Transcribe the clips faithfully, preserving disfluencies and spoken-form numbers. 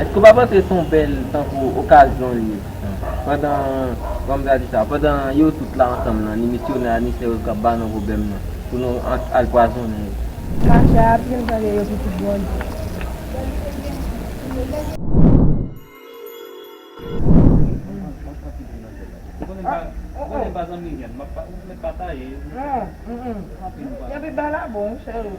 Èske w pa panse se yon bèl tankou okazyon li ye? Pandan, kòman m ta di sa, pandan yo tout la ansanm lan, ni misyonè a, ni sè yo k ap ba nou pwoblèm nan, pou nou an-, al pwazonnen yo. Mache a pye, m tande yo pitit Bondye. Ou konnen pa, ou konnen pa zanmi gèn, m ap pa, ou mèt pa taye. Epi ba la bon, cheri.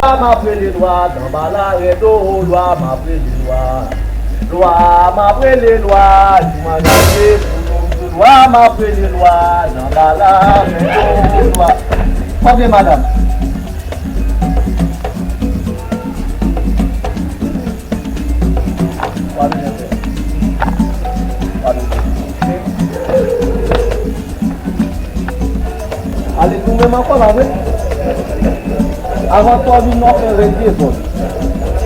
Lwa m ap rele lwa, danbalare do, lwa m ap rele lwa. Lwa m ap rele lwa, jou m angaje pou nou di lwa m ap rele lwa, danbalare do, lwa. Kòbyen madanm? Ale nou menm ankò, pa vre? Avan tò vin, nou ap fè rèd dezòd.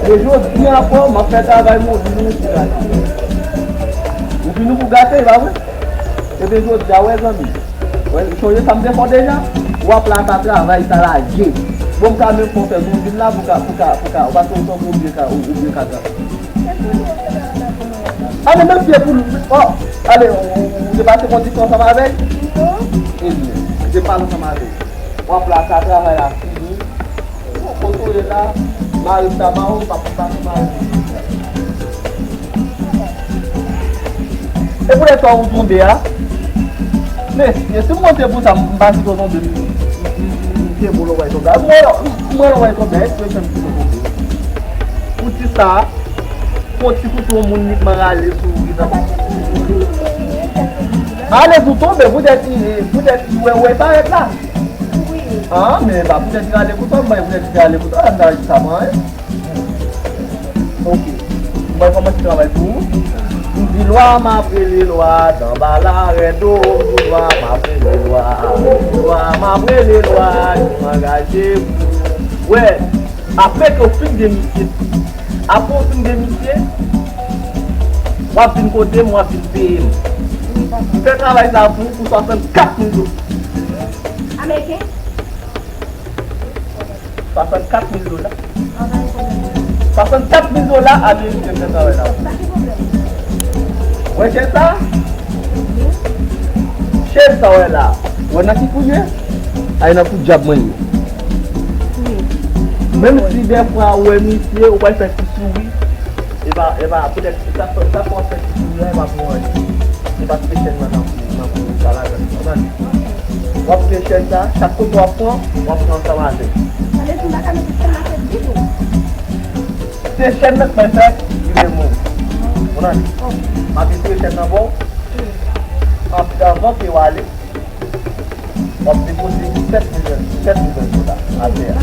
E jodi ankò, m ap fè travay mwen, ou vin nou pou gate. Ou vin nou pou gate, pa vre? Ebyen, jodi a, wè, zanmi. Wè, sonje sa m te fè w deja? W ap la ka travay, sa lage. Bon, m ka menm fè w fè zon vin la, pou ka, pou ka, pou ka, ou pa se yon tankou ou byen ka, ou, ou byen ka travay. Ale, men pye pou l, o, ale, ou, ou, ou te pase kondisyon ansanm avè l? Non. Ebyen, ou te pale ansanm avè l. W ap la ka travay la fini. Kote w ye la, mari m ta ba ou, pa pou pa pou mari m. E poutèt sa ou tonbe a? Mesye, si m konte pou sa, m pa site w tonbe, m, m, m, m kenbe w lè w wè tonbe a. M wè lè w wè tonbe a, ekspresyon m site w tonbe. Pou ti sa, pou ti kouto yon moun likman rale sou ou, li nan. Ale pou tonbe, poutèt, poutèt, wè, wè, parèt la. An, men pa poutèt li rale kouto, mwen poutèt li rale kouto, la, m ta di sa, mwen. Ok. Mwen kòmanse travay pou ou. M di lwa m ap rele lwa, danbalare do, m di lwa m ap rele lwa, lwa m ap rele lwa, jou m angaje pou ou. Wè, apre ke w fin gen misye, apre w fin gen misye, w ap vin kote m, w ap vin peye m. M fè travay sa pou ou pou swasannkat mil dola. Ameriken? Swasannkat mil dola. Swasannkat mil dola ameriken fè travay la. Wè chèz sa? Chèz sa wè la. Wè nan ki kou ye? Ay nan kou dyab mwen ye. Menm si dèfwa ou wè misye, ou pral fè ti souri. E pa, e pa, poutèt sa, sa fè w fè ti souri a, e pa pou anyen. Se paske chèz la nan kou, nan kou sa ladan. Konprann? W ap pran chèz sa, chak kote w ap pran, w ap pran ansanm avè l. Sa vle di m pa ka mete chèn nan sou pye tou? Se chèn nan k mwen fè, li menm ou. Konprann? M ap retire chèn nan ba w. Anpi anvan ke w ale, w ap depoze sèt mil, sèt mil dola atè a.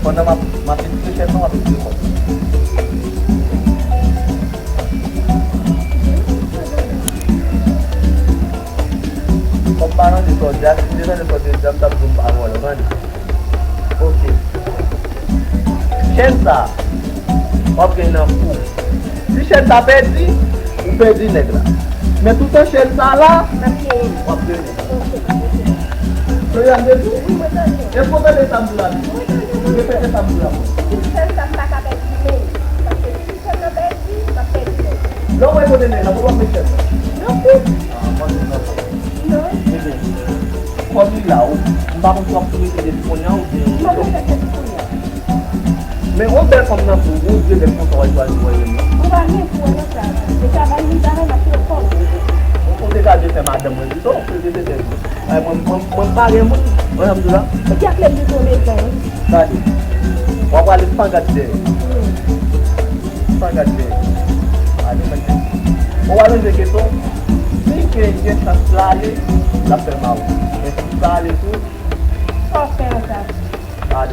Pandan m ap, m ap retire chèn nan, w ap retire kòb. Kòm pa nan de sòdya, si m te nan de sòdya, m t ap di w m pa vòlè, w tande? Ok. Chèn sa, w ap gen nan kou. Si chèn sa pèdi, ou pèdi nèg la. Men toutan chèn sa la, w ap gen nèg la. Soyam de tou? Èske w tande sa m di w la? Repete sa m di w la. Chèn sa m pa ka pèdi menm. Paske si chèn nan pèdi, m ap pèdi nèg la. Lè w wè kote nèg la, kote w ap met chèn nan? Nan kou. Ah, mwen di nan kou. Non. Ebyen, kòm li la, ou, m pa konn si w ap tou rete depi kounye a oubyen. M ap rete depi kounye a. Men yon bèl fanm nan pou ou, yon bèl fanm sa w al chwazi voye l non. Ou pa gen pou nan sa. Se travay li travay, m ap fè kòb. Ou te ka byen fè madanm mwen pito, ou te te te. Ay, mwen, mwen, mwen pa gen moun, mwen, jan m di w la. E ki ap lè m te tonbe pran, wi. Gade. W ap prale san gad dèyè. San gad dèyè. Ale, mwen te. Ou alonje keton. Si ke gen chans la ale, l ap fè mal. Men si l pa ale tou,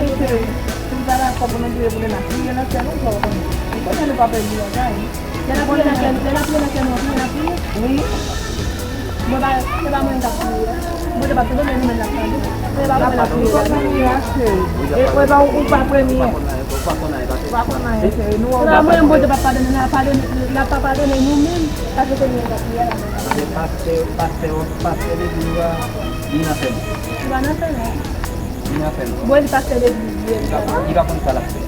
Wi, cheri. Si nou pa dakò pou nou priye pou Lena, priye nan kè nou, sa w konnen. Kote nou pa pèdi yon kay. Lè n ap priye nan kè, lè n ap priye nan kè nou, anpil n ap priye. Wi. Mwen pa, se pa mwen k ap priye. Bondye p ap tande, men nou menm n ap tande. Se pa mwen k ap priye. Ou pa premye a, cheri. E, e pa ou, ou pa premye. Ou pa konn anyen, cheri. Nou wè ou pa premye. Se pa mwen, Bondye p ap padone, l ap padone, l ap pa padone nou menm, paske se nou menm k ap priye la. Pastè, pastè, pastè legliz la, li nan fè nou. Li pa nan fè nou. Li nan fè nou. Bon, li pastè legliz, li. Li pa konn, li pa konn sa l ap fè.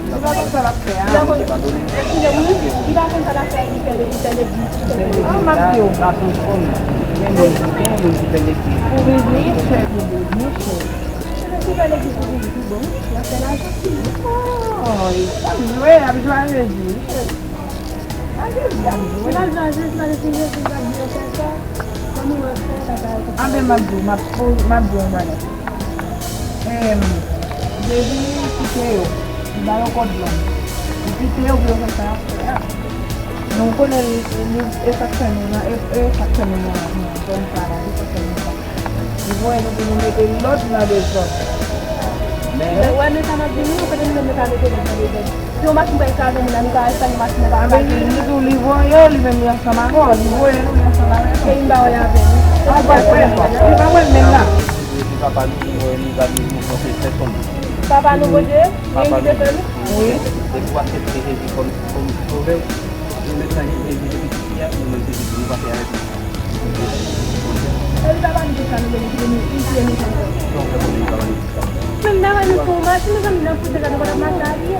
Li pa konn sa l ap fè a. Li pa konn, eskize m, wi, li pa konn sa l ap fè, li fè, li fè legliz. An, m ap di w. Sa, sa tou fon. Gen moun, gen moun ki fè legliz. Pou biznis, chè, pou biznis, chè. Chè, ki fè legliz pou biznis, wi, bon, l ap fè lajan. Oh, l ap jwe, l ap jwe a legliz, wi, chè. A Jezi, l ap jwe. L ap jwe a Jezi, l ap jwe a Jezi, l ap jwe a Jezi. Anben, m ap di w, m ap, m ap di w yon bagay. Em, Jezi kite yo, li ba yo kòd lang. Li kite yo pou yo fè sa y ap fè a. Men w konnen li, li, e sa k fè nou la, e, e sa k fè nou la, nou, zòn sa la, e sa k fè nou la. Li voye nou pou nou mete lòd nan dezòd. Men, wè, men sa m ap di nou, kote nou menm nou ka mete lòd nan dezòd. Si yon machin pral kraze moun la, nou ka espere yon machin nan pa kraze moun. Li tou, li voye yo, li menm li ansanm avè w, li voye nou, li ansanm avè nou. E li pa wè avè nou. Li pa wè, li pa wè menm la. Papa nou, nou, nou, nou, nou, nou, nou, nou, Papa nou, Bondye, li ki te fè nou? Wi. Depi w aksepte Jezi kòm, kòm sovè w, ou menm nan Jezi depi piti a, ou menm Jezi di nou pa fè anyen. Epi papa nou te sa nou vle, li kite nou, li kite nou konsa. Menm nan nou pou mache, mezanmi, nan foutèy la, nou pa t ap mache a pye.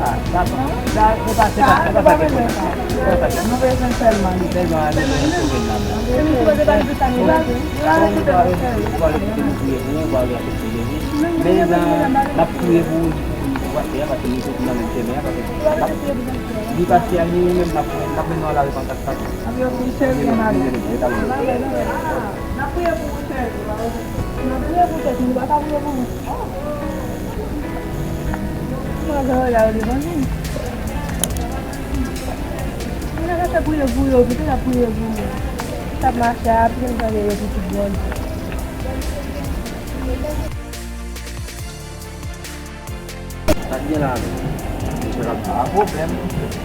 Nou bezwen sèlman li. Sèlman li, nou bezwen sèlman li. Menm si nou te pa nou pou sa nou vle. Ou pale kote nou priye pou ou, ou pale kote Jezi. Men nan, n ap priye pou ou, pou, pou pastè a, paske nou soti nan menm chemen an, paske n ap, li pastè a, nou menm n ap, n ap mennen w a la repantans, paske. Yo, Michel, gen mal. N ap priye pou ou, cheri. N ap priye pou tèt nou, nou pa ka priye pou nou. Mwen, sa, la, yo devan nou. Mwen, sa, se priye pou yo, poutèt n ap priye pou yo. T ap mache a pye, m tande yo pou tout bò. Sa k gen la menm? Misye ap ba pwoblèm.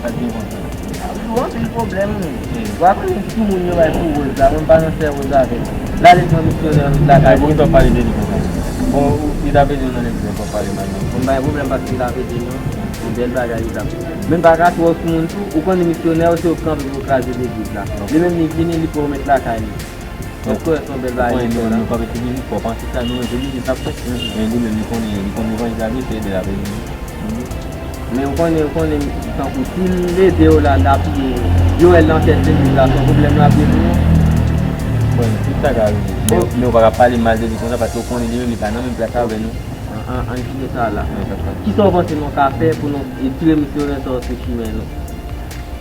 Sa k gen konsa? Ap jwe anpil pwoblèm. Ou pa konnen ki moun yo bay pou Rose la, mwen pa nan sè Rose avè l. L ale pran misyonè an met lakay li. Bon, ou, li t ap ede w nan legliz, fò w pale mal. Bon, m bay pwoblèm paske li t ap ede nou. Se bèl bagay li t ap fè. Men pa ka twò sou moun tou, ou konnen misyonè yo se yo k kanpe pou yo kraze legliz la. Li menm li vini, li pran w met lakay li. Èske w wè se yon bèl bagay misye la? Nou kanpe sou mizik, fò w panse sa, nou menm se mizik n ap fè. Men li menm li konnen, li konn levanjil la byen fè, bèl apre li. Men ou konnen, ou konnen tankou si l ede yo la, l apiye yo, wè l nan tèt legliz la, se yon pwoblèm l apiye pou nou. Bon, tout sa ka rive. Men, men ou pa ka pale mal de li konsa, paske ou konnen li menm li pa nan menm plas avè nou. An, an, ann kite sa la. Kisa w panse nou ka fè pou nou retire misyonè sa yo sou chimen nou?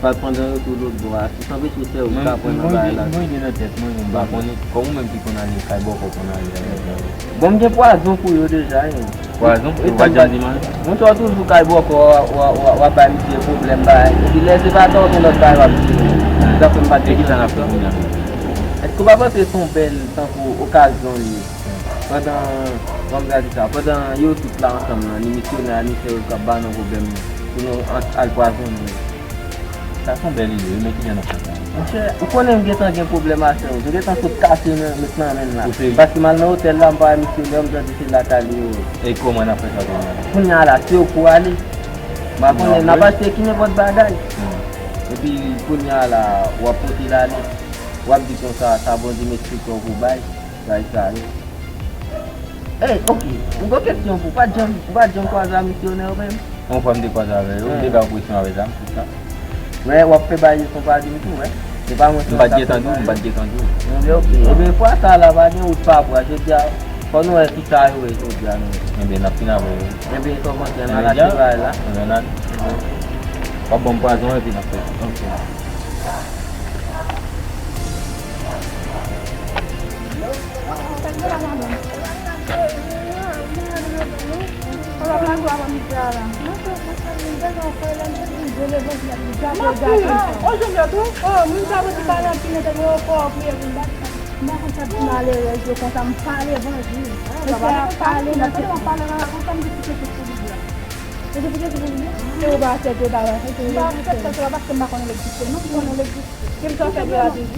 Pral pran nan yo tou lòt bò a. Sa anpeche sè ou ka pran nan bagay la. Mwen gen nan tèt mwen, men m pa konnen. Kòm ou menm ki konn ale kay bòkò, konn ale avèk yo. Bon, m gen pwazon pou yo deja, wi. Pwazon? Ou pa janm di m anyen? Monchè, w toujou kay bòkò, w a, w a, w a, w a bay misye pwoblèm, bay. Epi lè se pa sa, w gen lòt bagay w ap di. Sa fè m pa te. E kisa n ap fè kounye a menm? Èske w pa panse se yon bèl tankou okazyon li ye? Pandan, kòman m ka di sa, pandan yo tout la ansanm nan, ni misyonè a, ni sè yo k ap ba nou pwoblèm nan, pou nou al pwazonnen yo. Sa se yon bèl ide, wi, men kijan n ap fè sa? Monchè, ou konnen m gentan gen pwoblèm a sè yo. M gentan sot kase men, met nan men l la. Ou serye? Paske m al nan otèl la, m pa wè misyonè yo, m tande se lakay li yo ye. E kòman n ap fè sa kounye a? Kounye a la, se yo k pou ale. M pa konnen, n ap achte ki nenpòt bagay. Epi kounye a la, w ap pote l ale. W ap di konsa, sa Bondye met sou kè w pou bay, bay sa yo. Ey, oke. Yon gwo kesyon pou ou. Ou pa t janm, ou pa t janm kwaze a misyonè yo menm? Yon fwa m te kwaze avè yo, m te fè operasyon avè zam, tout sa. Wè, w ap fè bagay yo son pa di m tou, wè. Se pa mwen. M pa t gentan di w, m pa t gentan di w. Ebyen, oke. Ebyen, fwa sa la, pa gen wout pa bwa. Jodi a, fò nou wè kisa yo ye jodi a, nou. Ebyen, n ap fin avè yo. Ebyen, sa w panse, n al achte bagay la? Ebyen, n al. W ap ban m pwazon epi n ap fè. Oke. Mesye ap pale nan tèt mwen. Mesye pou Jezi pou li. Se ou pa aksepte, ou pa aksepte. M pa aksepte sa paske m pa konn l egziste. Non, m konn l egziste. Ke m sòsè de la Bib.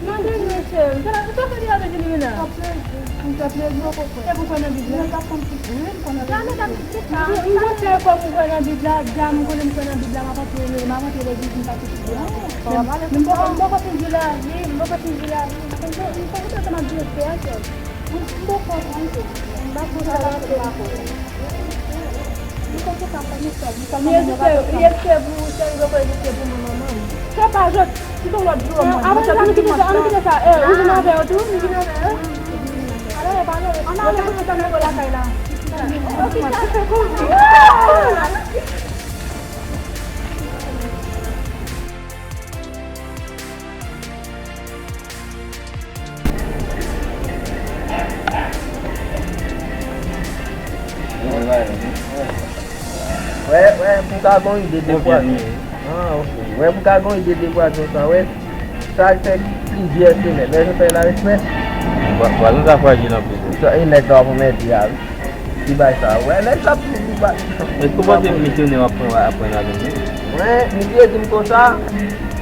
Mande mesye, m sòsè de la Bib, Limena. M sòsè de la Bib. Se pou kwè nan Bib la. Wi, m konnen. Sa, men, sa, men, sa. M konn fè kòm ou kwè nan Bib la, dja m konnen m kwè nan Bib la, m ap antre, m ap antre legliz, m pa soti de la. Men m poko, m poko fin di lavi, m poko fin di lavi. M poko, m poko fin di lavi. M poko fin di lavi. M poko fin di lavi. Li egziste, li egziste pou ou, cheri, li poko egziste pou mwen, manman. Sa pa jòt, kite yon lòt jou, mwen. Apre sa, ann kite sa, ann kite sa. Eh, ou vin avè yo tou? Ou vin avè yo? Ale, ale, ale, ann ale, ann ale lakay la. Wè, wè, pou ka gon ide de pwazon. Ah, ok. Wè, pou ka gon ide de pwazon sa, wè. Sa fè plizyè semèn. Wè, sa fè la respè. Pwa-, pwazon sa frajil anpil. E nèg la w ap anmède a, wi. Li bay sa. Wè, nèg la ap di li bay. Èske w panse misyonè w ap pran, ap pran avè l menm? Wè, misye di m konsa,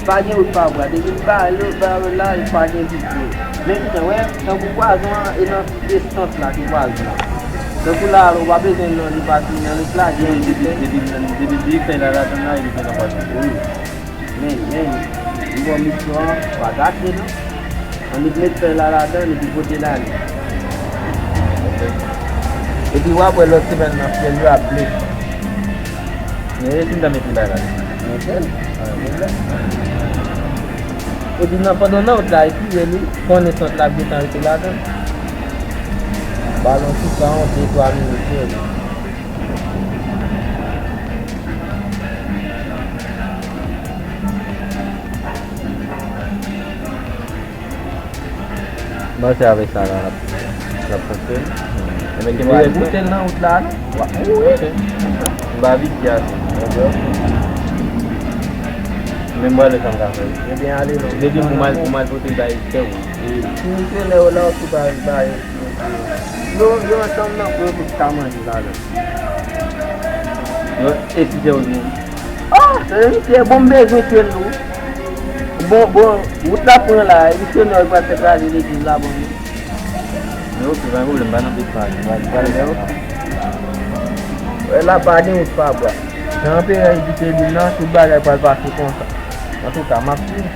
pa gen wout pa bwa. Depi l ba yo, ba yo la, pa gen pito. Men kite, wè, tankou pwazon an, e nan, Esans la ki pwazon an. Tankou la, ou pa bezwen nan li pati nan lòt la, gen yon depi, depi, depi, depi fèy la ladan la, li gen nan pati. Wi. Men, men, m ba w misyon an, pa gate non. Annik met fèy la ladan, epi pote l ale. Epi w ap wè lòt semèn nan, syèl yo ap ble. Men, e si m ta mete bagay la? Mete l. Pa gen pwoblèm. Epi nan, pandan nan wout la, epi li konnen sant la ap gentan rete ladan. Balon sou sa, yon de twa minit, wi. Mwen se avèk sa la, l ap, l ap fonksyone. Enben, kenbe rèd mwen. Boute l nan wout la, non? Wa-, wi. Ok. M pa vit di ase. Ok, ok. Men m wè lè sa m ka fè. Ebyen, ale non. Depi pou m al, pou m al pote bay, se ou. Wi. Si misye lè yo la, ou tou pa al bay. Yo, yo ansanm nan pou yo tout ka manje ladan. Yo, e si se ou menm? Ah, se misye, bon, m bezwen tye l tou. Bon, bon, wout la pran la, e misye nò pral fè kraze legliz la, bon. Men ok, pa gen pwoblèm, pa nan pye pale, pale, pale. Wè la, pa gen wout pa bwa. Jan anperè edike li nan, tout bagay pral pase konsa. Antouka, m ap swiv.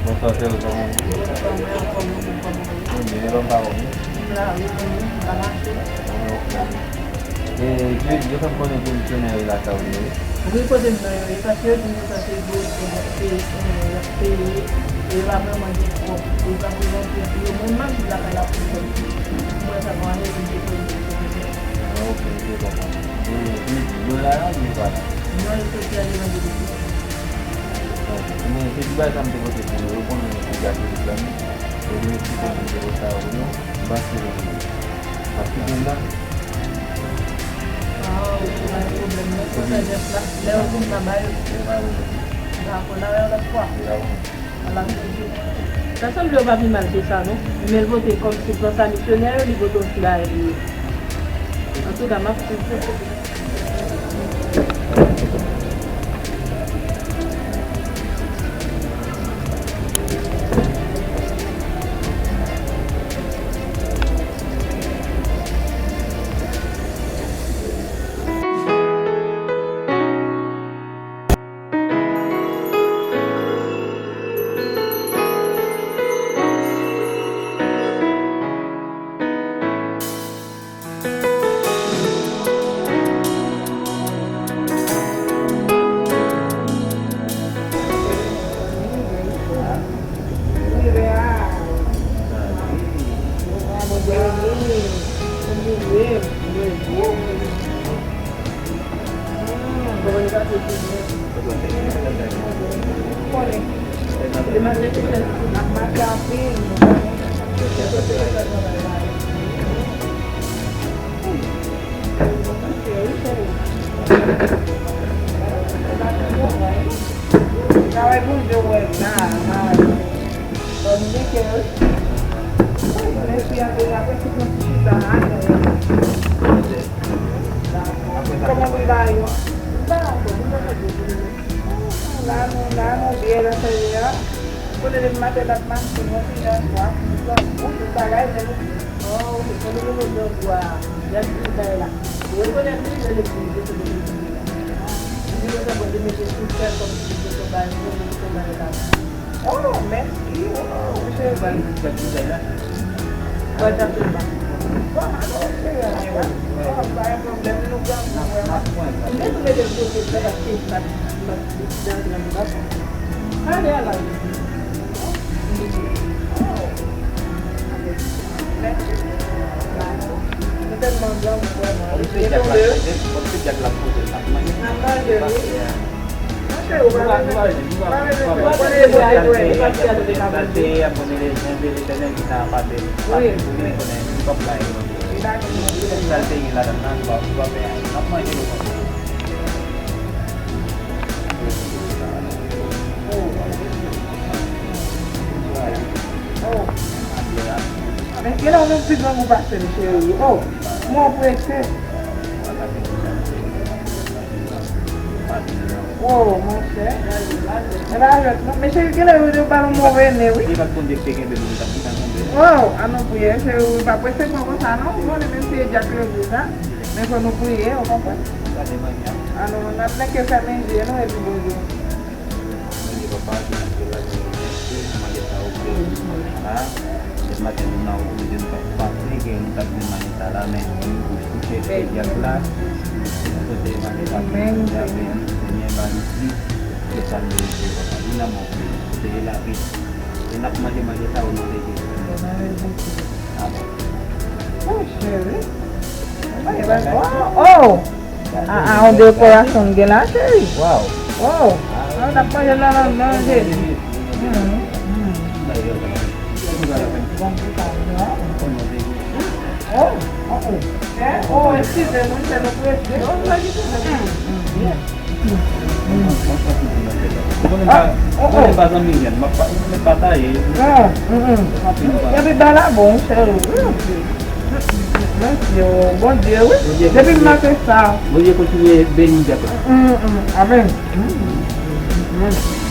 Bonswa, sè, kòman w ye? Mwen byen, e pa m pa wè w. E, yo, yo fè m konnen ke misyonè yo lakay ou yo, wi. Wi, kote m nan yo ye, paske yo di m konsa se gwo, se, se, se, se, e yo pa vrèman gen kòb. E yo pa vrèman gen, yo menm m ap viv lakay la pou kòb. Mwen sa mwen ale vin te konnen se kote. Ah, ok, ok, konprann. E, e, yo la, la, yo pa la? Non, yo soti ale vande de. Ok, men se ti bagay sa m te pote pou yo, yo konnen se gate yo fè m. Yo di m eksplike m se pou sa, yo, m panse m ap kite l la. Ah, ok, pa gen pwoblèm, non. Konsa jès la, lè yo vin la ba yo. Dakò, n a wè yon lòt fwa. Ala toujou. Sa sanble yo pa pi mal ke sa, non. Men l pote kòm sibvansyon a misyonè yo, li pote yon ti bagay pou yo. Antouka, m ap swiv tou. Travay Bondye w wè la, la. Bòn vike wi. Men fi a deja fè tout yon ti chita a. Kòman pou ba yo? Ba yo, pou yo fè la nou, la nou byen nan fè a. Kote depi maten n ap mache, yon ti jan swa, yon tout bagay, men nou, oh, kote nou mete bwa, y ap di bagay la. Yo rekonèt li, yo legliz, yo kote legliz. Li yo fè bon, li mete tout fè kòm si se yon bagay, se yon bagay la. Oh, mèsi. Oh, cheri. Mwen t ap fè l ba. Bon, alò, cheri, ann ale. Oh, pa gen pwoblèm, nou pran pou mwen. Mwen tou mete l kote, mwen ap fè sa. Mwen ap fè sa. Ale, ale. Oh. Mèsi. Mwen tèlman granmoun, vrèman. Kòm se djak la poze, kòm se djak la poze, l ap manje. L ap manje, wi. Monchè, ou pa bezwen, ou pa bezwen fè. Ou konnen e bò de dwèt, e pa ti a de ka manje. Salte, ap konnen le zen, Letènèl ki nan pase, pase pou li, konnen li p ap bay. Li pa gen manje. Salte gen ladan nan, li pa, li pa fè anyen. L ap manje nou konsa. Oh. Oh. Men kilè w menm pi grangou pase m, cheri? Oh, mwen prese. Oh, monchè. E pa jwèt non. Men cheri, kilè yo te ba nou move ne, wi. Li pa t konn te kenbe nou, li t ap vin ansanm. Oh, an nou priye, cheri, wi, pa prese pran konsa non. Ou konnen menm se Dyak legliz la. Men fò nou priye, ou konprann? Gade manyè. An nou, n ap nèke fèmen je nou epi Bondye. Bondye papa ki nan syèl la, nou remèsye pou maten sa ou fè pou nou la. Depi maten nou nan wout, nou te nou pa t panse ke nou t ap jwenn maten sa la, men nou kouche fè djab la. Nou pote maten sa pou nou, Senyè, ba nou plis ke sa nou merite, papa. Vin nan men w, Senyè. Pote lapè. E n ap manje manje sa ou nan Jezi. Amen. Oh, cheri. Oh, oh. Ah, ah, yon dekorasyon m gen la, cheri. Wow. Wow. Ah, n ap manje la, nan, nan, Jezi. Mm, mm. Oh, oh, oh. Eh, oh, eskize nou, se nou prese. Mm, mm. Ou konnen pa, ou konnen pa zanmi jèn, m ap pa, m ap pataje. Ah, mm, mm. Epi ba la bon, cheri. Mm. Mèsi, oh, Bondye, wi. Bondye kontinye, depi m maten sa. Bondye kontinye beni Dyak la. Mm, mm, amèn. Mm, mm, mm.